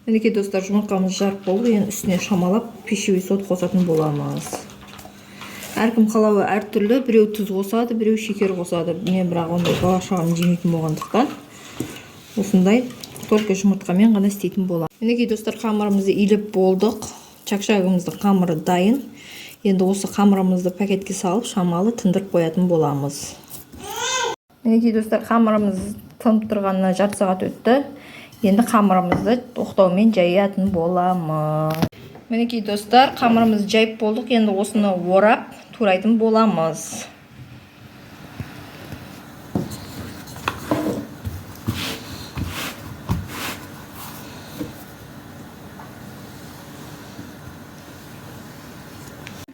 Мінекей, достар, жұмыртқамыз жарып болды. Енді үстіне шамалап пищевой сода қосатын боламыз. Әркім қалауы әртүрлі: біреу тұз қосады, біреу шекер қосады. Мен бірақ ондай бала шағам жемейтін болғандықтан, осындай только жұмыртқамен ғана істейтін боламын. Мінекей, достар, қамырымызды илеп болдық, чакшагымыздың қамыры дайын. Енді осы қамырымызды пакетке салып, шамалы тындырып қоятын боламыз. Мінекей, достар, қамырымыз тынып тұрғанына жарты сағат өтті. Енді қамырымызды оқтаумен жаятын боламыз. Мінекей, достар, қамырымызды жайып болдық. Енді осыны орап, турайтын боламыз.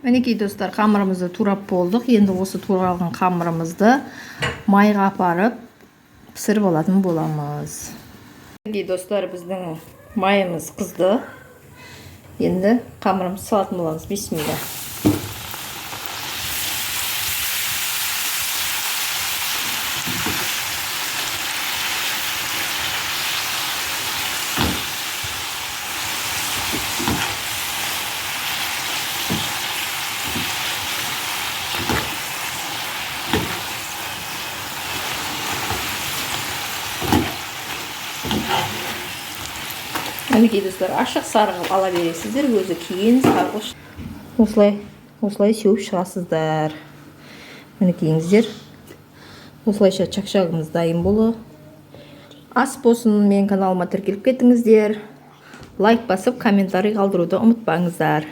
Мінекей, достар, қамырымызды турап болдық. Енді осы туралған қамырымызды майға апарып пісіріп алатын боламыз. Мінекей, достар, біздің майымыз қызды. Енді қамырымызды салатын боламыз. Бисмилля. Мінекей, достар, ашық сары қылып ала бересіздер, өзі кейін сарғыш. Осылай, осылай сеуіп шығасыздар. Мінекейіңіздер, осылайша чакшагымыз дайын болды. Ас болсын! Менің каналыма тіркеліп кетіңіздер, лайк басып, комментарий қалдыруды ұмытпаңыздар.